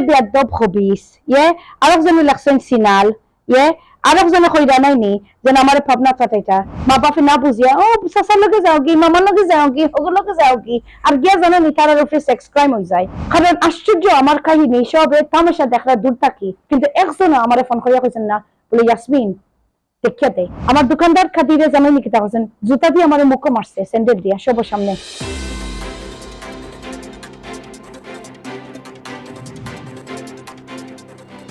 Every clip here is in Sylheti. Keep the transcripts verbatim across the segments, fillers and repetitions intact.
বেয়াদব খবিস, ইয়ে, আরক জনে লেখছইন সিনাল, ইয়ে, আরক জনে কইরা নাইনি, যেন আমারে পাবনাত পাঠাইতা। মা বাপে না বুঝিয়া, "ও, চাচার লগে যাওগি, মামার লগে যাওগি, হগুর লগে যাওগি।" আর গিয়া জানো নি, তারার উপরে sex crime অই যায়। কারণ আশ্চর্য, আমার কাহিনী সবে তামাশা দেখরা দূর থাকি, কিন্তু একজনও আমারে ফোন করিয়া কইছইন না, বলে, "ইয়াসমিন, দেখিয়া দে।" আমার দোকানদার কাদিরে জানো নি কিতা করছইন? জুতা দিয়া আমারে মুখো মারছে, স্যান্ডেল দিয়া, সবর সামনে।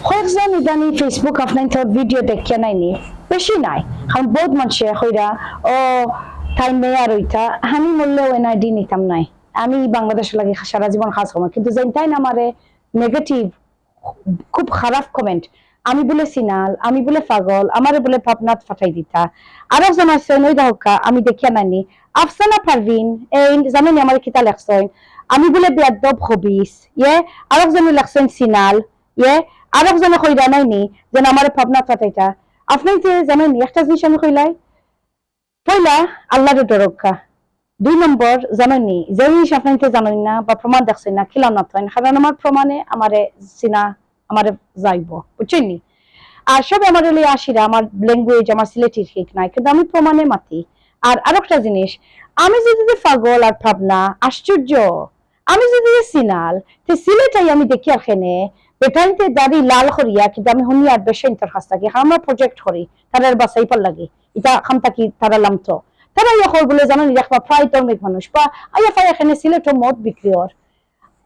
কয়েকজন ইদানি Facebook আপনাইনতর ভিডিও দেখিয়া নাইনি, বেশি নাই, কারণ বউত মানষে কইরা, "ও, তাই মেয়ার অইতা, আমি মরলেও NID নিতাম নায়, আমি বাংলাদেশর লাগি সারা জীবন কাজ করমু।" কিন্তু যেইন তাইন আমারে নেগেটিভ, খুব খারাপ কমেন্ট, "আমি বুলে সিনাল, আমি বুলে পাগল, আমারে বুলে পাবনাত পাঠাই দিতা।" আরক জন আছইন, ওই দেখউক্কা, আমি দেখিয়া নাইনি, আফসানা পারভিন, এইন জানো নি আমারে কিতা লেখছইন? "আমি বুলে বেয়াদব খবিস।" ইয়ে, আরক জনে লেখছইন সিনাল, ইয়ে, আরক জনে কইরা নাইনি, যেন আমারে পাবনাত পাঠাইতা। আপনাইনতে জানো নি, একটা জিনিস আমি কইলাই, পয়লা আল্লারে ডরউক্কা, দুই নম্বর জানো নি, যে জিনিস আপনাইনতে জানইন না বা প্রমাণ দেখছইন না, খিলাও না থইন, কারণ আমার প্রমাণে আমারে চিনা, আমারে যাইবো, বুঝছইন নি? আর সবে আমারে লইয়া আশিরা, আমার ল্যাঙ্গুয়েজ, আমার সিলেটির ঠিক নাই, কিন্তু আমি প্রমাণে মাতি। আর আরকটা জিনিস, আমি যদি যে পাগল আর পাবনা, আশ্চর্য, আমি যদি যে সিনাল, তে সিলেট আই আমি দেখিয়ার কেনে, বেটাইনতে দাড়ি লাল করিয়া, কিন্তু আমি হুনিয়ার বেশাইন্তর কাছ থাকি, কারণ আমরা প্রজেক্ট করি, তারার বাঁচাইবার লাগি, ইতা কাম থাকি তারা লামতো। তারা ইয়া কর বুলে জানো নি, দেখবা প্রায় ধর্মিক মানুষ, বা আইয়া পাইয়া কেনে সিলেটো মদ বিক্রি অর,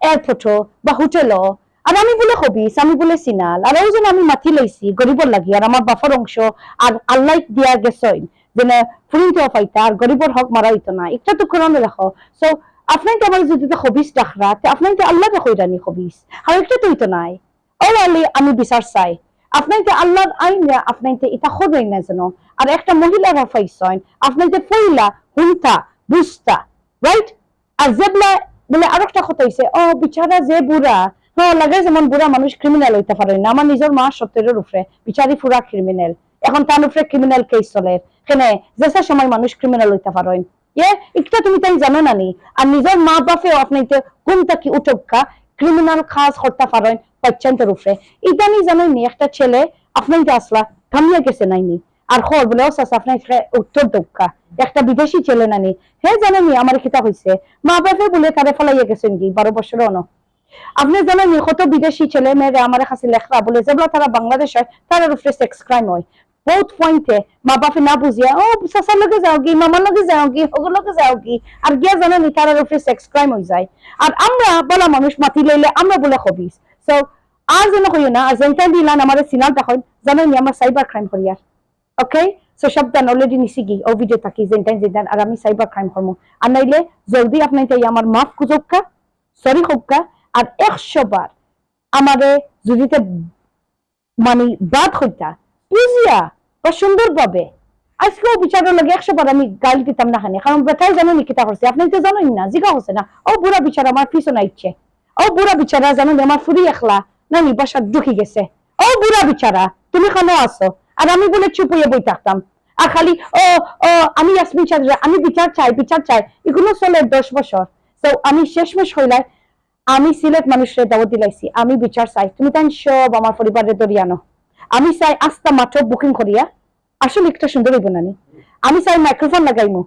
এয়ারপোর্টো বা হোটেলো, আর আমি বুলে খবিস, আমি বুলে সিনাল, আর ওই জন্য আমি মাতি লইছি গরিবর লাগি, আর আমার বাপর অংশ, আর আল্লায় দিয়া গেছইন, যেন ফুরিনতেও পাইতা, আর গরিবর হক মারা অইতো না, একটা তো কোরআনে লেখো। So, আপনাইনতে আমারে যদি তো খবিস ডাকরা, তে আপনাইনতে আল্লারে কইরা নি খবিস, আর একটা তো অইতো নায়। ও আলী, আমি বিচার চাই। আপনাইনতে আল্লার আইনে আপনাইনতে ইতা করইন না যেন। আর একটা মহিলারে পাইছইন, আপনাইনতে পয়লা হুনতা, বুঝতা, right? আর যেবলা বুলে আরকটা কথা অইছে, "ও, বিচারা যে বুড়া, হ্যাঁ, লাগে যেমন বুড়া মানুষ ক্রিমিনাল অইতা পারইন না। আমার নিজর মা সত্তরর উপরে, বিচারি পুরা ক্রিমিনাল। এখন তান উপরে ক্রিমিনাল কেস চলের। কেনে, যেসা সময় মানুষ ক্রিমিনাল অইতা পারইন।" ইয়ে, একটা তুমি তাইন জানো না নি? আর নিজর মা বাপেও আপনাইনতে ঘুম থাকি উঠউক্কা, ক্রিমিনাল কাজ করতা পারইন, বাচ্চাইন্তর উপরে। ইদানি জানো নি, একটা ছেলে আপনাইনতে আছলা, থামিয়া গেছে নাইনি। আর কর বুলে, "ও চাচা, আপনাইনতে উত্তর দেউক্কা।" একটা বিদেশি ছেলে নানি, হে জানো নি, আমারে কিতা কইছে? মা বাপে বুলে তারে ফালাইয়া গেছইন গি, বারো বছরও অনো। আপনে জানো নি, কত বিদেশি ছেলে মেয়েরে আমার কাছে লেখরা বুলে, যেবলা তারা বাংলাদেশ অয়, তারার উপরে সেক্স ক্রাইম অয়। বউত পয়েন্টে মা বাপে না বুঝিয়া, "ও, চাচার লগে যাওগি, মামার লগে যাওগি, হগুর লগে যাওগি।" আর গিয়া জানো নি, তারার উপরে সেক্স ক্রাইম অই যায়। আর আমরা বালা মানুষ মাতি লইলে আমরা বুলে খবিস। So, আর যেন কইও না, আর যেনটাই দিলান আমারে সিনাল তখন জানো নি, আমরা সাইবার ক্রাইম করিয়ার। Okay? So, সাবধান, already নিছি গি, ও ভিডিও থাকি, যেনটাই যেনটাই, আর আমি সাইবার ক্রাইম করমু। আর নাইলে জলদি আপনাইনতে আমার মাফ খুজউক্কা, সরি কউক্কা, আর একশো বার আমারে যদি তে মানে বাদ কইতা, বুঝিয়া বা সুন্দরভাবে, আজকেও বিচারর লগে একশো বার আমি গাইল দিতাম না খানি, কারণ বেটায় জানো নি কিতা করছে, আপনাইনতে জানইন না, জিগা করছে না, ও বুড়া বিচারা আমার পিছনে আইছে, ও বুড়া বিচারা জানো নি, আমার ফুরি একলা নানি বাসাত ঢুকি গেছে, ও বুড়া বিচারা, তুমি কানো আছো? আর আমি বুলে চুপ অইয়া বই থাকতাম, আর খালি, "ও, ও, আমি ইয়াসমিন চৌধুরী, আমি বিচার চাই, বিচার চাই।" ইগুলো চলের দশ বছর। So, আমি শেষমেশ কইলাই, আমি সিলেট মানুষরে দাওয়াত দিলাইছি, আমি বিচার চাই, তুমি তাইন সব আমার পরিবাররে ধরি আনো। আমি চাই আস্তা মাঠো বুকিং করিয়া, আসলে একটা সুন্দর অইবো নানি। আমি চাই মাইক্রোফোন লাগাইমু,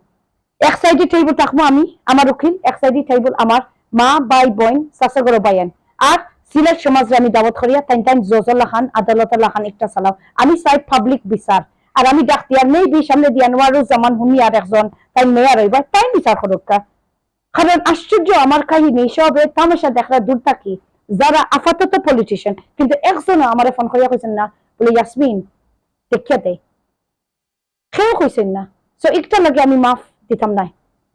এক সাইডে টেবুল থাকমু আমি, আমার উকিল, এক সাইডে টেবুল আমার মা, ভাই, বইন, চাচা ঘরো ভাইয়ান। আর সিলেট সমাজরে আমি দাওয়াত করিয়া, তাইন তাইন জজর লাখান, আদালতর লাখান একটা চালাও। আমি চাই পাবলিক বিচার। আর আমি ডাক দিয়ার maybe সামনে দিয়া আনোয়ারুজ্জামান হুনি আর একজন তাইন মেয়ার অইবা, তাইন বিচার করউক্কা। কারণ আশ্চর্য, আমার কাহিনী সবে তামাশা দেখরা দূর থাকি, যারা আপাতত পলিটিশিয়ান, কিন্তু একজনও আমারে ফোন করিয়া কইছইন না, বুলে, "ইয়াসমিন, দেখিয়া দে।" কেউ কইছইন না। So, একটা লাগি আমি মাফ দিতাম নায়,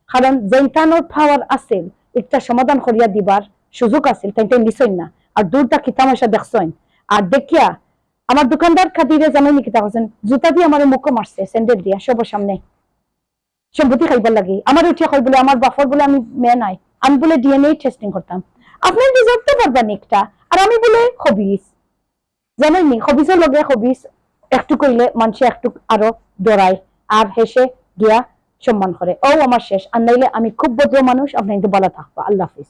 কারণ যেনটানোর পাওয়ার আছিল, একটা সমাধান করিয়া দিবার সুযোগ আছিল, তাইন তাইন নিছইন না। আর দূর থাকি তামাশা দেখছইন, আর দেখিয়া আমার দোকানদার কাদিরে জানো নি কিতা করছইন, জুতা দিয়া আমারে মুখো মারছে, স্যান্ডেল দিয়া, সবর সামনে। সম্পত্তি খাইবার লাগি। আমারে উঠিয়া কয় বুলে, "আমার বাপর বুলে আমি মেয়ে নায়, আমি বুলে DNA টেস্টিং করতাম।" আপনাইনতে ধরতে পারবা নি একটা? আর আমি বুলে খবিস। জানইন নি, খবিসর লগে খবিস একটু কইলে মানষে একটু আরো ডরায়, আর হেষে গিয়া সম্মান করে। ও আমার শেষ, আর নাইলে আমি খুব ভদ্র মানুষ, আপনাইনতে বালা থাকবা। আল্লাহ হাফিজ।